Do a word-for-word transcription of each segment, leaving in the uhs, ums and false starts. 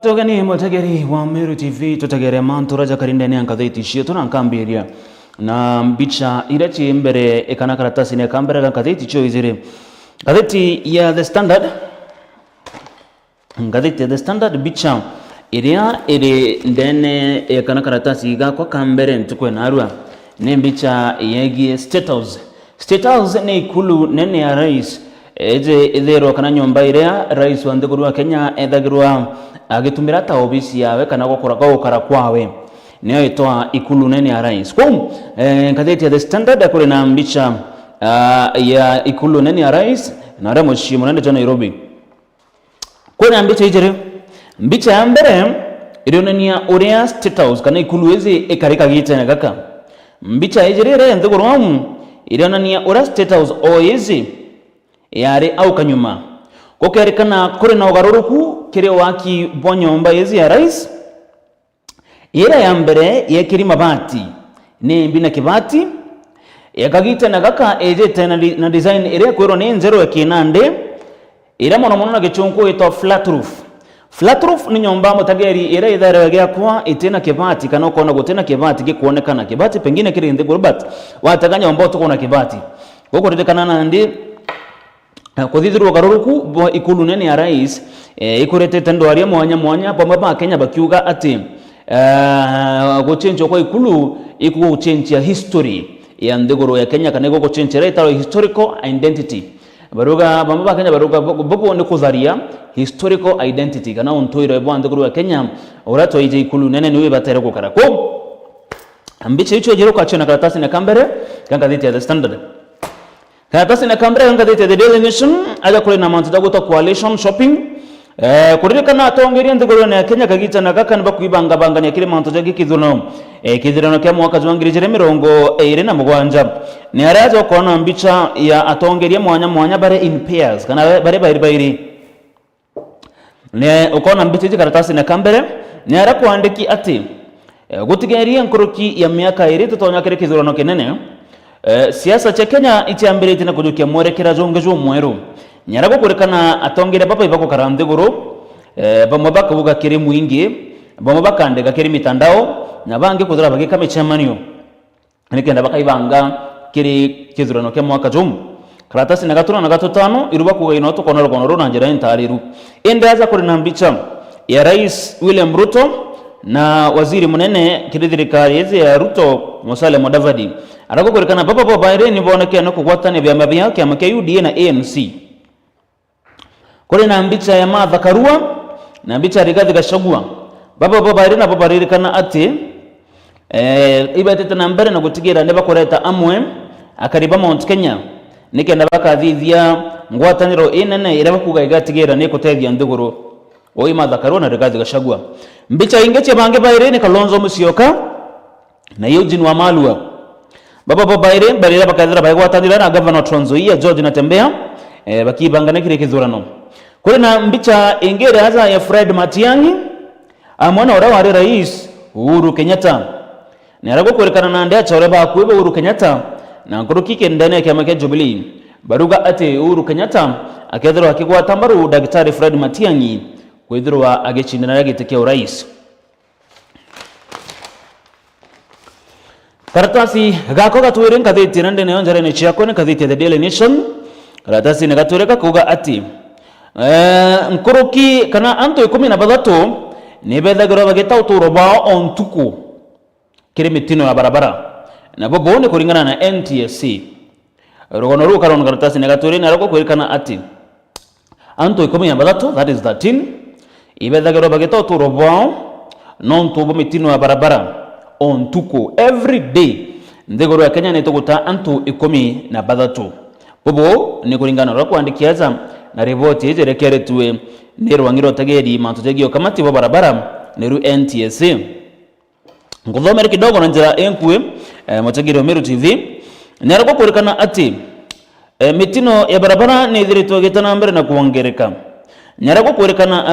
Tugeni mutegeri wa Meru T V, tutegere mantu uria jakari ndene ya ngatheti cietu, na nkambiria na mbicha iria ci mbere kana karatasine ka mbere ga ngatheti cio ijiri. Ngatheti ya The Standard, ngatheti ya The Standard, mbicha iria iri ndene ya kana karatasi gakwa ka mbere ntuku ya narua ni mbicha yegie State House. State House ni ikulu nene ya rais, iji ithirwa kana nyomba iria rais wa nthiguru ya Kenya ethagirwa agitumira ta obisi yawe kana gukura, gukara kwawe, niyo itwa ikulu nene ya rais. Kuu, eh, ngatheti ya The Standard kuri na mbicha, ah, ya ikulu nene ya rais na aria mucii munene jwa Nairobi. Kwina mbicha ijiri. Mbicha ya mbere irionania uria State House kana ikulu iji ikari kagitene gaka. Mbicha ijiri iria ya nthiguru au irionania uria State House o iji yari au kanyuma. Gukerikana kuri na ugaruruku kiri waki bwa nyomba iji ya rais. Iria ya mbere yekiri mabati, ni mbi na kibati, ya kagitene gaka ijite na di-, na design iria ikwirwa ni njeru ya kinandi, iria mono mono na gichunku itwa flat roof. Flat roof ni nyomba mutegeri iria ithairwe giakwa itina kibati, kana ukona gutina kibati gikwonekana. Kibati pengine kiri nthiguru, but watega nyomba utukwona kibati. Gukuririkana nandi, eh, kuthithirwa ugaruruku bwa ikulu nene ya rais, eh, ikuretete ndwaria mwanya mwanya, bamwe ba Kenya bakiuga ati, eh, gucenjwa kwa ikulu ikugucenjia history ya nthiguru ya Kenya, kana igugucenjia iria itagwa historical identity. Baruga, bamwe ba Kenya baruga bu-, bubu ni kutharia historical identity, kana untuire bwa nthiguru ya Kenya, uria twaije ikulu nene niu ibatere gukara kuu. Mbicha icio jiri ukaciona karatasine ka mbere ka ngatheti ya The Standard. Karatasine ka mbere ka ngatheti ya The Daily Nation, aja kuri na mantu ja gwitwa coalition shopping. Eh, kuririkana atongeria nthigurune ya Kenya kagitene gaka ni bakwibangabangania kiri mantu ja gikithurano, eh, kithurano kia mwaka jwa ngiri ijiri mirongo iri na mugwanja. Ni aria aja ukona mbicha ya atongeria mwanya mwanya bari in pairs, kana bari bairi bairi. Ni ukona mbicha iji karatasine ka mbere, ni aria kwandiki ati, eh, gutigerie nkuruki ya miaka iri tutonya kiri kithurano kinene, eh, siasa cia Kenya iciambiritie na kujukia mwerekera jungi jumweru. Ni aria gukurikana atongeria baba ibagukara nthiguru, eh, bamwe bakauga kiri mwingi, bamwe bakandika kiri mitandao, na bangi kuthira bagika micemanio nikenda bakaibanga kiri kithurano kia mwaka juu. Karatasi na gatuna na gatutano, iruba kuuga ino tukona rugono ruu na njira intaariru. Indi aja kuri na mbicha ya Rais William Ruto na waziri munene kiri thirikari iji ya Ruto, Musalia Mudavadi. Aria gukurikana baba bobairi ni boonekene kugwatania biama bia kiama kia U D A na A N C. Kuri na mbicha ya Martha Karua na mbicha ya Rigathi Gachagua. Baba bobairi nabo baririkana ati, eh, ibetete na mbere na gutigira ni bakureta amwe akari ba Mount Kenya nikenda bakathithia ngwataniro inene iria bakuuga igatigira ni ikutethia nthiguru. Uu i Martha Karua na Rigathi Gachagua. Mbicha ingi cia bangi bairi ni Kalonzo Musyoka na Eugene Wamalwa. Baba bobairi barira bakethira baigwatanira na gavana wa Trans Nzoia, George Natembeya, eh, bakibangana kiri kithurano. Kuri na mbicha ingi iri aja ya Fred Matiang'i amwe na uria wari rais Uhuru Kenyatta. Ni aria gukwirikana nandi achore bakui ba Uhuru Kenyatta na nkuruki kindene ya kiama kia Jubilee baruga ati Uhuru Kenyatta akethirwa akigwata mbaru Daktari Fred Matiang'i kwithirwa agicindana na giti kia urais. Karatasi gako gatwiri ngathiti iria ndene yo njarene ciakwa ni ngathiti ya The Daily Nation. Karatasine gatwiri gakuuga ati, eh, nkuruki kana antu ikumi na bathatu ni bethagirwa bagita uturo bwao o ntuku kiri mitino ya barabara. Nabo buu ni kuringana na N T S A. Rugono ruu karona karatasine gatwiri nario gukwirikana ati antu ikumi na bathatu, that is thirteen, ibethagirwa bagita uturo bwao nontu bwa mitino ya barabara o ntuku, every day. Nthiguru ya Kenya ni tuguta antu ikumi na bathatu. Bubu ni kuringana na uria kwandiki aja na riboti iji irekeretue ni rwangi rwa utegeri mantu jegii ukamati bwa barabara, niru N T S A. Nkuthomere kidogo na njira inkui, eh, mutegeri wa Meru T V. Ni aria gukwirikana ati, eh, mitino ya barabara ni ithiritwe igita na mbere na kwongereka. Ni aria gukwirikana,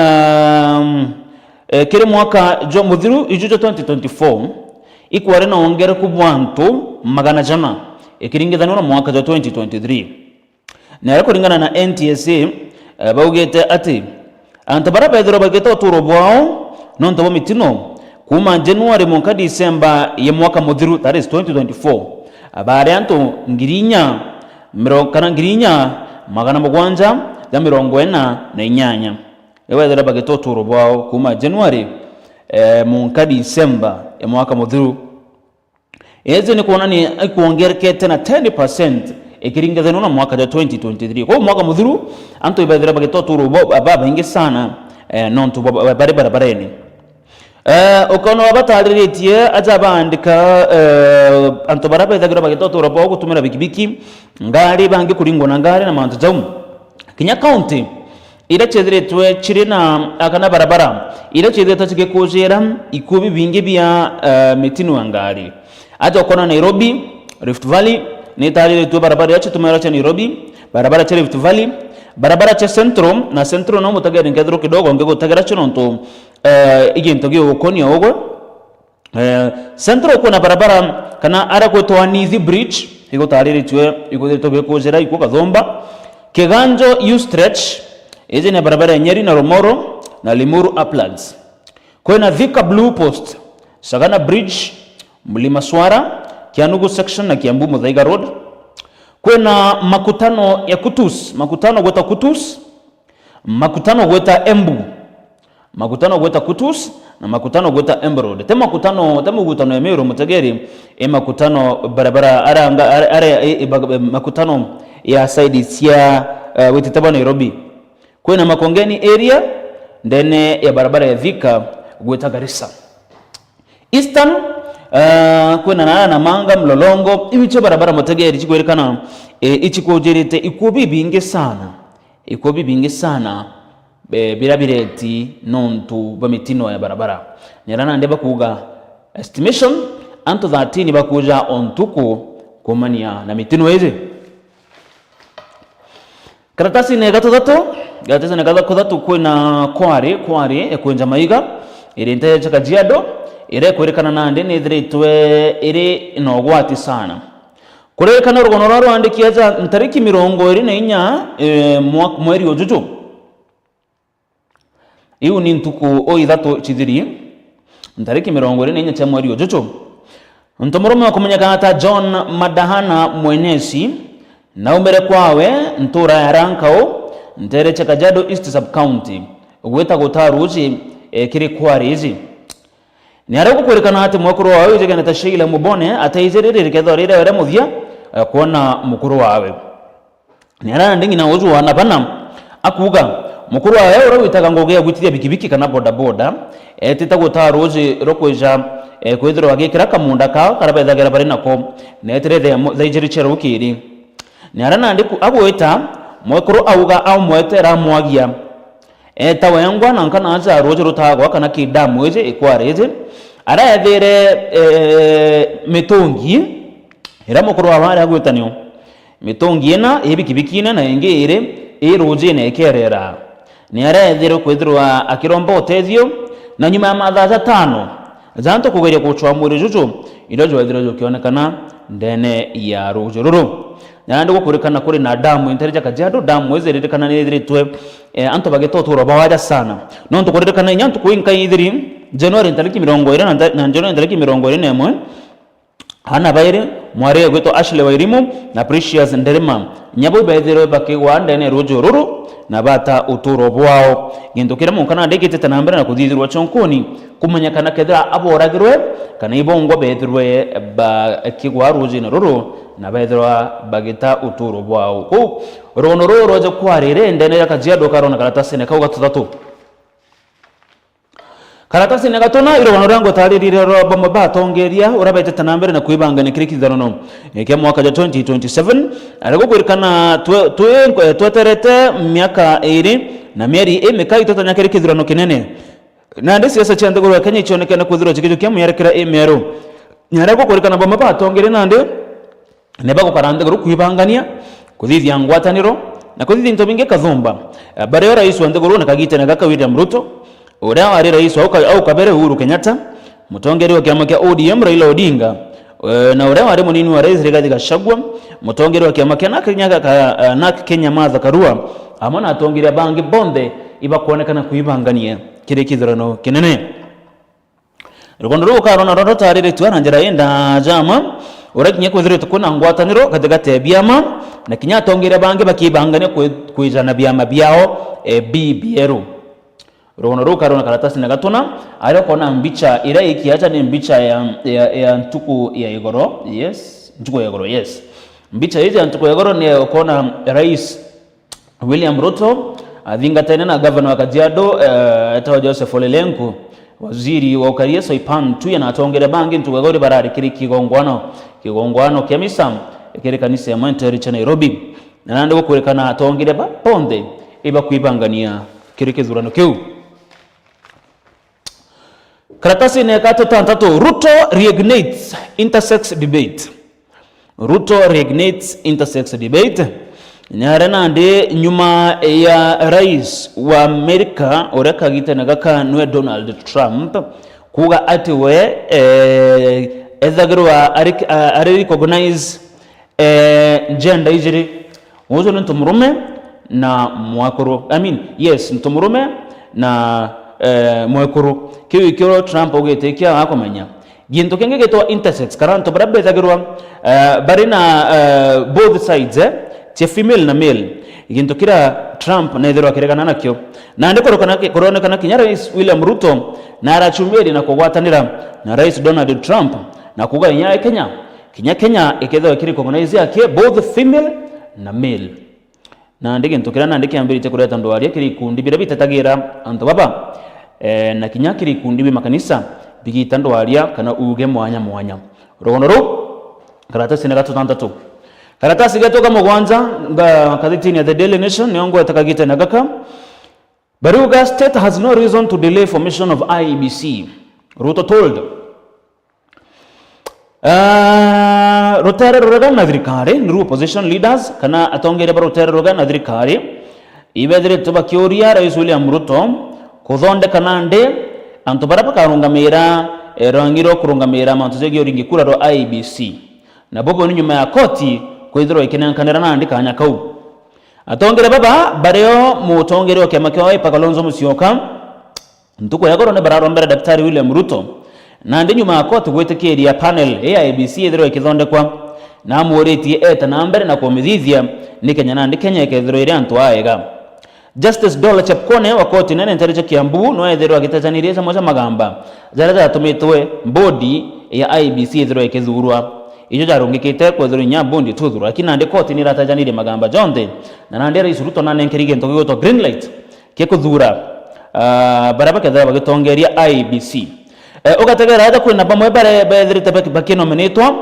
um, eh, kiri mwaka jwa muthiru iju jwa twenty twenty-four, ikwari na wongereku bwa antu magana jana ikiringithanua na mwaka jwa twenty twenty-three. Na aria kuringana na N T S A, eh, baugite ati Antu baria bethirwa bagita uturo bwao nontu bwa mitino kuuma January mwanka December ya mwaka muthiru, that is twenty twenty-four, baari antu ngiri inya miro-, kana ngiri inya magana mugwanja ja mirongo ina na inyanya. Ni bethirwa bagita uturo bwao kuuma January, eh, mwanka December ya mwaka muthiru. Iji ni kwonania ikwongerekete na ten percent ikiringathanua na mwaka ja twenty twenty-three. Kwou mwaka muthiru, antu ibethira bagita uturo bo-, ba-, babaingi sana, eh, nontu bwa-, ba-, bari barabarene. Eh, ukona babatariritie aja baandika, eh, antu baria bethagirwa bagita uturo bwao gutumira bikibiki, ngari, bangi kuringwa na ngari na mantu jau. Kinya kaunti iria ciithiritwe ciri na, a, kana barabara iria ciithiritwe cigikujira ikuo bibingi bia, eh, mitino ya ngari. Aja ukona Nairobi, Rift Valley, ni itariritwe barabara iria citumairwa cia Nairobi, barabara cia Rift Valley, barabara cia Central, na Central no mutegere nkethirwa kidogo ngigutagera cio nontu, eh, igintu gigukonia ugwe. Eh, Central kwina barabara kana aria gwitwa Nithi Bridge, igutariritwe, iguthiritwe bikujira ikuo Gathumba. Kiganjo U stretch, iji ni barabara ya Nyeri na Romoro na Limuru Uplands. Kwina Thika Blue Post, Sagana Bridge, Mlima Swara, Kianugu section na Kiambu Muthaiga Road. Kwina makutano ya Kutus, makutano gwita Kutus, makutano gwita Embu, makutano gwita Kutus na makutano gwita Embu Road. Te makutano, te mugutano ya Meru mutegeri, i makutano barabara aranga, are, are, i, i, ba-, makutano ya side cia, eh, witite bwa Nairobi. Kwina Makongeni area, ndene ya barabara ya Thika gwita Garissa. Eastern, eh, kwina na Namanga, Mlolongo, iu icio barabara mutegeri cikwirikana, eh, icikujirite ikuo bibingi sana, ikuo bibingi sana, eh, biria bireti nontu bwa mitino ya barabara. Nyara nandi bakuuga estimation, antu thirteen bakuja o ntuku kuumania na mitino iji. Karatasine ga tuthatu, karatasine ga tuthatu kwina kwari, kwari ya kwenja maiga, iri nteere cia Kajiado, iria ikwirikana nandi ni ithiritwe iri na ugwati sana. Kuririkana rugono ruria rwandiki aja ntariki mirongo iri na inya, eh, mwa-, mweri ujuju. Iu ni ntuku o ithatu cithiri, ntariki mirongo iri na inya cia mweri ujuju, ntomurume wa kumenyekana ta John Madahana Mwenesi, naumire kwawe ntura ya Rankau, nteere cia Kajiado East Sub-County, gwita gutaa ruuji, eh, kiri kwari iji. Ni aria gukwirikana ati mwekuru wawe wijikene ta Sheila Mubone ataijirire riketho riria ria muthia, eh, kwona mukuru wawe. Ni aria nandi ng'ina uju wa Nabana akuuga, mukuru wawe uria witaga ngugi ya gwitithia bikibiki kana bodaboda, etite gutaa ruuji rwa kwija, eh, kwithirwa agikira kamunda kao karia bethagira bari nako, na etire thaa mu-, thaa ijiri cia rukiri. Ni aria nandi ku-, agwita, mwekuru auga aumwetera amwagia. Eeta wengwa na nkana aja ruuji rutagwa kana ki damu iji, ikwari iji, araethire, eh, mitungi iria mukuru wawe ari agwitanio. Mitungi ina i bikibikine na ingi iri i ruujine ikeerera. Ni areethirwe kwithirwa akiromba utethio, na nyuma ya mathaa jatano ja antu kugeria gucwaa mwiri juju, irio jweethirwe jukionekana ndene ya ruuji ruru. Nandi gukurikana kuri na damu intere ja Kajiado, damu iji iririkana ni ithiritwe, eh, antu bagita utuuro bwa waja sana. Nontu kuririkana inya ntuku inkai ithiri, Januari ntariki mirongo iri na nta-, na Januari ntariki mirongo iri na imwe, Aana bairi, mwari ugwitwa Ashley Wairimu na Precious Nderima, nyabo beethirwe bakigwa ndene ruuji ruru na bata utuuro bwao. Gintu kiria munka nandi gitite na mbere na kuthithirwa chonkuni, kumenyekana kethira aboragirwe kana ibongwa beethirwe bakigwa ruujine ruru na beethirwa bagita utuuro bwao. Kuu, rugono ruru rweje kwarire ndene ya Kajiado karona karatasine kau gatuthatu. Karatasine gatuna, irugano ria ngutaririre rwa bamwe ba atongeria uria betete na mbere na kwibangania kiri kithurano kia mwaka ja twenty twenty-seven, ari gukwirikana twe-, twi-, tweterete miaka iri na mieri imikai tutanya kiri kithurano kinene. Nandi siasa cia nthiguru ya Kenya icionekene kwithirwa cikijukia mierekera imieru. Ni ari gukwirikana bamwe ba atongeria nandi ni bagukara nthiguru kwibangania, kuthithia ngwataniro, na kuthithia into bingi kathumba. Eh, bario rais wa nthiguru na kagitene gaka William Ruto, uria wari rais wa uka-, au kabere Uhuru Kenyatta, mutongeria wa kiama kia O D M Raila Odinga, eh, na uria wari munini wa rais Rigathi Gachagua, mutongeria wa kiama kia nak Kenya, ka-, eh, nak Kenya Martha Karua, amwe na atongeria bangi bonthe ibakwonekana kwibangania kiri kithurano kinene. Rugono ruu ukarona rwo rutariritue na njira indaaja ma, uria kinya kwithiritwe kwina ngwataniro gatigati ya biama, na kinya atongeria bangi bakibangania kwi-, kwijana biama biao, e, bibieru. Rugono ruu ukarona karatasine gatuna, aria ukona mbicha iria ikiaja ni mbicha ya, ya, ya ntuku ya igoro, yes, ntuku ya igoro, yes. Mbicha iji ya ntuku ya igoro ni ukona Rais William Ruto athingatene na gavana wa Kajiado, eh, etawa Joseph Ole Lenku, waziri wa ukaria Soipan Tuya na atongeria bangi ntuku ya igoro barari kiri kigongwano, kigongwano kia misa kiri kanisa imwe nteere cia Nairobi. Na nandi gukwirikana atongeria ba bonthe ibakwibangania kiri kithurano kiu. Karatasine ya gatantatu, Ruto reignites intersex debate. Ruto reignites intersex debate. Ni aria nandi nyuma ya rais wa Amerika uria kagitene gaka niwe Donald Trump kuuga ati we, eh, ethagirwa ari, ari recognize eh, gender ijiri. Ucio ni ntu murume na mwekuru. I mean, yes, ntu murume na, eh, mwekuru. Kiu ikio Trump augite ikia akumenya. Gintu kingi gitwa intersex, kana antu baria bethagirwa, eh, bari na, eh, both sides, eh, cia female na male. Gintu kiria Trump nethirwa akiregana nakio. Nandi kuronekana, kuronekana kinya Rais William Ruto na arachumiria na kugwatanira na Rais Donald Trump na kuuga inya Kenya Kinya Kenya ikethirwa iki recognize aki both female na male. Nandi gintu kiria nandi kiambiritie kureta ndwaria kiri ikundi biria bitetagira antu baba, eh, na kinya kiri ikundi bi makanisa bigita ndwaria kana uuge mwanya mwanya. Rugono ruu, karatasine gatutantatu. Karatasi getu ka mugwanja, nga-, ngathitini ya The Daily Nation, nio ngweta kagitene gaka. Bariuga, "State has no reason to delay formation of I E B C," Ruto told. Ah, rutere rurega na thirikari, niru opposition leaders, kana atongeria ba rutere rurega na thirikari, ibethiritwe bakiuria Rais William Ruto kuthondeka nandi antu baria bakarungamira, eh, rwangi rwa kurungamira mantu jegie uringi kura rwa I E B C. Na bobo ni nyuma ya koti kwithirwa ikinenkanira nandi kanya kau. Atongeria baba bario mutongeria wa kiama kia Wiper Kalonzo Musyoka, ntuku ya goro ni bararombera Daktari William Ruto, nandi nyuma ya koti gwitikiria panel ya I E B C ithirwe ikithondekwa, na amuritie eta na mbere na kumithithia ni kenya nandi Kenya ikethirwa iri antu aega. Justice Dola Chepkone wa koti nene ntere cia Kiambu no ethirwa agitejanirie jamwe ja magamba jaria jatumitwe bodi ya I E B C ithirwa ikithurwa. Ijo jarungikite kwethirwa inya bodi ituthurwa, lakini nandi koti ni iratejanirie magamba jonthe, na nandi Rais Ruto nanenkeri gintu gigwitwa green light kia kuthura, ah, baria bakethira bagitongeria I E B C. Eh, ugategera aja kwina bamwe baria bethirite baki-, bakinominitwa,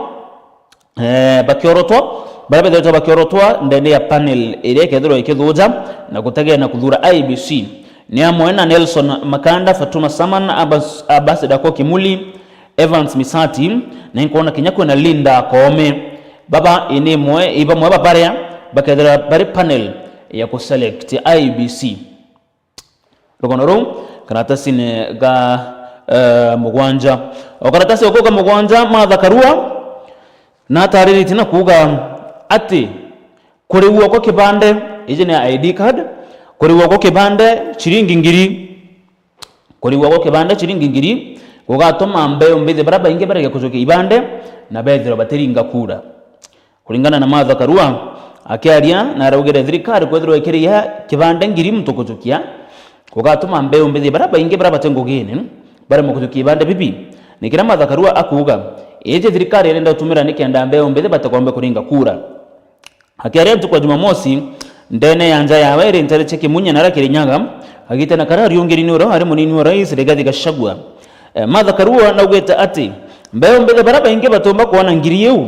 eh, bakiorotwa, baria bethirite bakiorotwa ndene ya panel iria ikethirwa ikithuja na gutegea na kuthura I E B C. Ni amwe na Nelson Makanda, Fatuma Saman, Abbas, Abbas Dako Kimuli, Evans Misati, na inkwona kinya kwina Linda Koome. Baba ini imwe, i bamwe ba baria bakethira bari panel ya ku select I E B C. Rugono ruu, karatasine ga, eh, mugwanja. O karatasi gakuu ga mugwanja, Martha Karua natariritie na kuuga ati kuriwa kwa kibande, iji ni I D card, kuriwa kwa kibande ciringi ngiri Kuriwa gwa kibande ciringi ngiri gugatuma mbeu mbithi baria baingi barege kujukia ibande na bethirwa batiringa kura. Kuringana na Martha Karua, akiaria na araugire thirikari kwethirwa ikiriha kibande ngiri muntu kujukia, gugatuma mbeu mbithi baria baingi baria bati ngugine baremwe kujukia ibande bibi. Ni kiria Martha Karua akuuga, iji thirikari irenda gutumira nikenda mbeu mbithi batikombe kuringa kura. Akiaria ntuku ya Jumamosi, ndene ya nja yawe iri ntere cia Kimunya na aria Kirinyaga, agitana karia ariungiri ni uria ari munini wa rais Rigathi Gachagua. Eh, Martha Karua naugite ati, mbeu mbithi baria baingi batumba kwona ngiri iu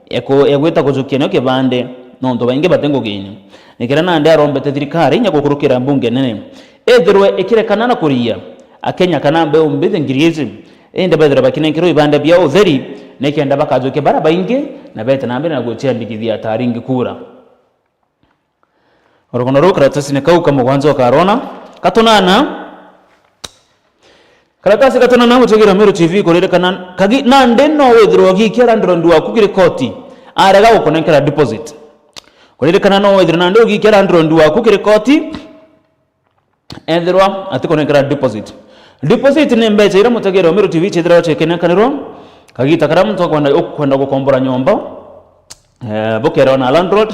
ya ku-, ya gwita kujukia nayo kibande, nontu baingi bati ngugine. Ni kiria nandi arombete thirikari inya gukurukira mbunge nene, ithirwe ikirekana na kuria Akenya kana mbeu mbithi ngiri ici, indi bethirwa bakinenkerwa ibande bia utheri, nikenda bakajukia baria baingi na bete na mbere na guciandikithia ta aringi kura. Rugono ruu karatasine kau ka mugwanja ukarona. Katunana. Karatasi katunana gutegera Meru T V kuririkana kagi nandi no withirwa ugikia landlord waku kiri koti arega gukunenkera deposit. Kuririkana no withirwa nandi ugikia landlord waku kiri koti ethirwa atikunenkera deposit. Deposit ni mbecha iria mutegere Meru T V chithirwa chikinenkanirwa kagita karia muntu akwenda, ukwenda gukombora nyomba. Eh, bukeerwa na landlord,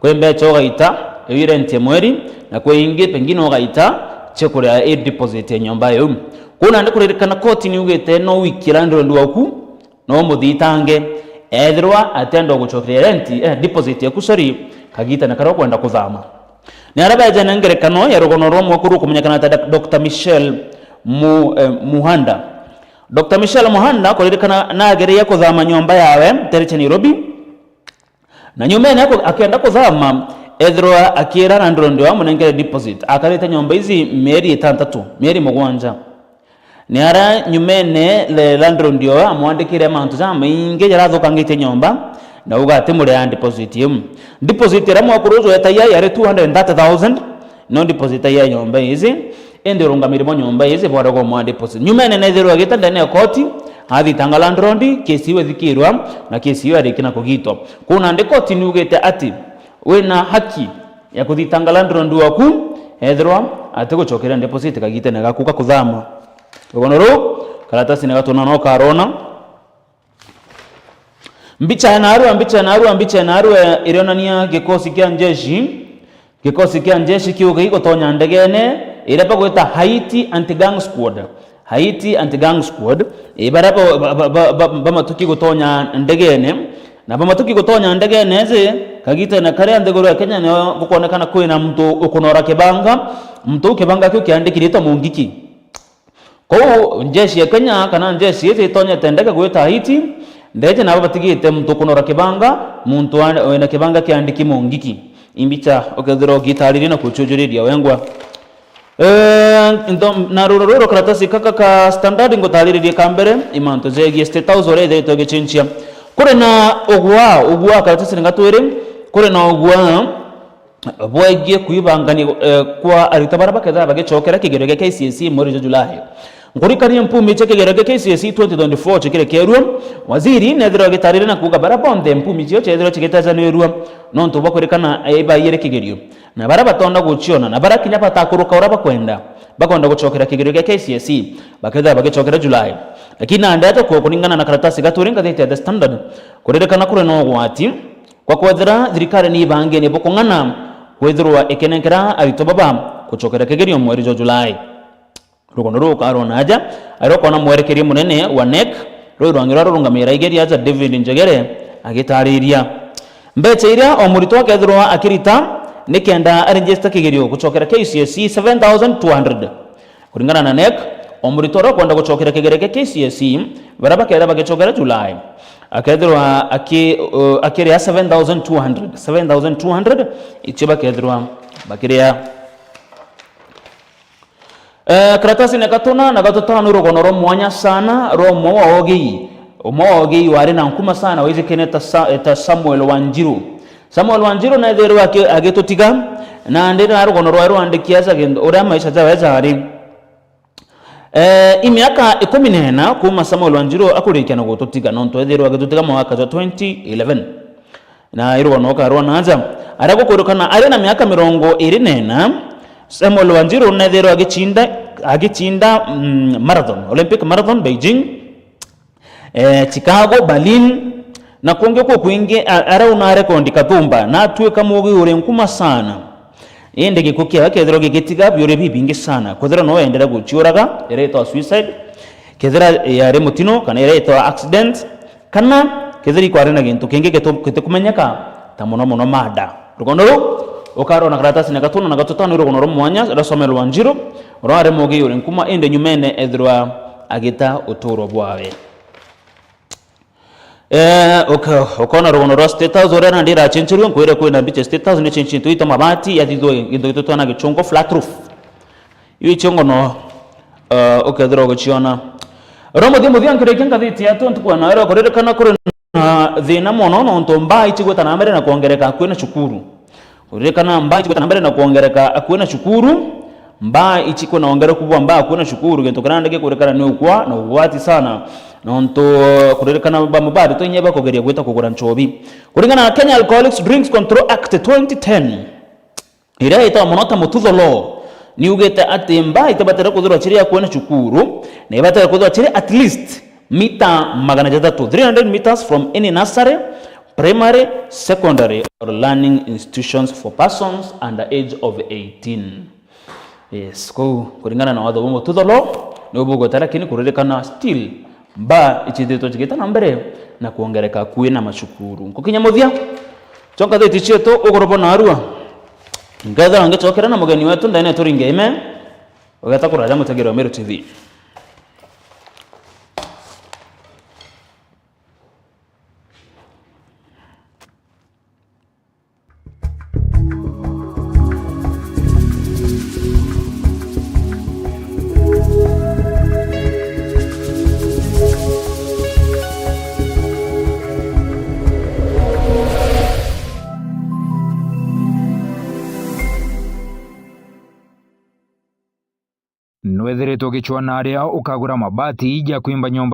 kwi mbecha ugaita, iu rent ya mweri, na kwi ingi pengine ugaita cia kuria i deposit ya nyomba iu. Kuu nandi kuririkana koti niugite no wikie landlord waku, no umuthitange, ethirwa atienda gucokeria rent, eh, deposit yaku, sorry, kagitene karia ukwenda kuthama. Ni aria bejene ngerekano ya rugono rwa mwekuru ukumenyekana ta Dak-, Doctor Michelle Mu-, eh, Muhanda. Doctor Michelle Muhanda kuririkana nagereire kuthama nyomba yawe ntere cia Nairobi, na nyumene aku-, akienda kuthama, ethirwa akira landlord wa munengere deposit. Akarite nyomba ici mieri itantatu, mieri mugwanja. Ni ara nyumene le landlord oyo amwandikire mantu jamaingi jarathukangitie nyomba, na uga ati muria deposit iu. Deposit iria mwekuru uju etagia yari two hundred and thirty thousand, no deposit ya nyomba ici, indi urungamiri bwa nyomba ici bwarega umwa deposit. Nyumene nethirwa agita ndene ya koti, athitanga landlord, kesi iu ithikirwa, na kesi iu yariki na kugitwa. Kuu nandi koti niugite ati wina haki ya kuthitanga landlord waku, ethirwa atigucokeria deposit kagitene gaku ga kuthama. Rugono ruu, karatasine gatuna no ukarwona. Mbicha ya narua, mbicha ya narua, mbicha ya narua irionania gikosi kia njeshi, gikosi kia njeshi kiuga gigutonya ndegene iria bagwita Haiti Anti-Gang Squad. Haiti Anti-Gang Squad, i baria ba-, ba-, ba-, ba-, ba-, bamatuki gutonya ndegene, na bamatuki gutonya ndegene iji, kagitene karia nthiguru ya Kenya nio gukonekana kwina muntu ukunora kibanga, muntu u kibanga kiu kiandikiritwe Mungiki. Kou njeshi ya Kenya kana njeshi iji itonyete ndege gwita Haiti, ndeje nabo batigite muntu ukunora kibanga, muntu wa-, wina kibanga kiandiki Mungiki. Imbicha ukethirwa ugitariria na kuchujuriria wengwa. Eh, into-, na ruru ruru karatasi kaka ka standard ngutariririe ka mbere, imantu jegie State House uria ithiritwe igichinchia. Kuri na ugwa, ugwa karatasi ni gatwiri, kuri na ugwa bwegie kuibangania, eh, kwa aritwa baria bakethira bagicokera kigerio gia K C S E mweri jwa Julai. Nkurikania mpumi cia kigerio gia K C S E twenty twenty-four cikire kierua, waziri nethirwa agitarire na kuuga baria bonthe mpumi cio ciethirwa cigitejanirua nontu bwa kwirikana, eh, ibaiyire kigerio, na baria batonda guciona, na baria kinya batakuruka uria bakwenda, bakwenda gucokera kigerio gia K C S E, bakethira bagicokera Julai. Lakini nandi aja ku-, kuringana na karatasi gaturi ngathiti ya The Standard, kuririkana kuri na ugwati kwa kwethira thirikari ni ibangene bukung'ana kwithirwa ikinenkera aritwa baba gucokera kigerio mweri jwa Julai. Rugono ruu ukarwona aja, aria ukoona mwerekeria munene wa NEC, rui rwangi rwa rurungamira igeria aja David Njegere agitariria. Mbecha iria o muritwa akethirwa akirita nikenda aregister kigerio gucokera K C S E seven thousand two hundred. Kuringana na NEC, o muritwa uria ukwenda gucokera kigerio kia K C S E, baria bakethira bagicokera Julai, akethirwa aki-, uh, akiria seven thousand two hundred, seven thousand two hundred icio bakethirwa bakiria. Eh, karatasine gatuna na gatutano rugono rwa mwanya sana rwa umwe wa ogii. Umwe wa ogii wari na nkuma sana, waijikene ta Sa-, ta Samuel Wanjiru. Samuel Wanjiru nethirwe aki-, agitutiga, na ndi na rugono rwa rwandiki aja gintu uria maisha jawe jari. Eh, i miaka ikumi na ina kuuma Samuel Wanjiru akurikia na gututiga, nontu ethirwe agitutiga mwaka jwa twenty eleven. Na irugono ukarwona aja. Aria gukwirikana ari na miaka mirongo iri na ina, Samuel Wanjiru nethirwe agicinda, agicinda, mm, marathon, Olympic Marathon, Beijing, eh, Chicago, Berlin, na kungi ku kwingi, a-, arauna rekondi kathumba, na atuika mugi uri nkuma sana. Indi gikuo kiawe kethirwa gigitiga biuri bibingi sana. Kwithirwa no endere guciuraga, iria itwa suicide, kethira yari mutino, kana iria itwa accident, kana kethira ikwari na gintu kingi gitu-, gitikumenyeka, ta mono mono mada. Rugono ruu, ukarwona karatasine gatuna na gatutano, rugono rwa mwanya, rwa Samuel Wanjiru, rwari mugi uri nkuma, indi nyumene ethirwa agita uturo bwawe. Eh, uka-, ukona rugono rwa State House uria nandi irachencherua, nkwire kwina mbicha State House ni chenchintwe ito mabati, yathithwe gintu gitutwa na gichungu flat roof. Iu ichungu no, eh, ukethira ugichiona. Rwa muthia muthia nkirikia ngathiti yetu ntuku ya nawe, rwa kuririkana kuri na thina mono nontu mbaa ichigwita na mbere na kwongereka akui na cukuru. Kuririkana mbaa ichigwita na mbere na kwongereka akui na cukuru, mbaa ichi kwina wongereku bwa mbaa akui na cukuru, gintu kiria nandi gikurikana ni ukwa na ugwati sana, nontu kuririkana bamwe ba aritwa inya bakugeria gwita kugura nchobi. Kuringana na Kenya Alcoholics Drinks Control Act twenty ten, iria itagwa mono ta Mututho Law, Niugite ati mbaa itibatire kwithirwa ciri ya kwene cukuru, na ibatire kwithirwa ciri at least mita magana jathatu, three hundred meters from any nursery, primary, secondary or learning institutions for persons under age of eighteen. Yes, kou kuringana na watho bwa Mututho Law, ni bugweta, lakini kuririkana still mbaa icithitwe cigita na mbere na kwongereka kwina macukuru. Nkukinya muthia, chonka theti cietu uguru bona arua. Nkethira ngicokera na mugeni wetu ndene turinge ime, ugeta kuraja mutegeri wa Meru T V. Nwethiritwe ugicwaa na aria ukagura mabati ja kwimba nyomba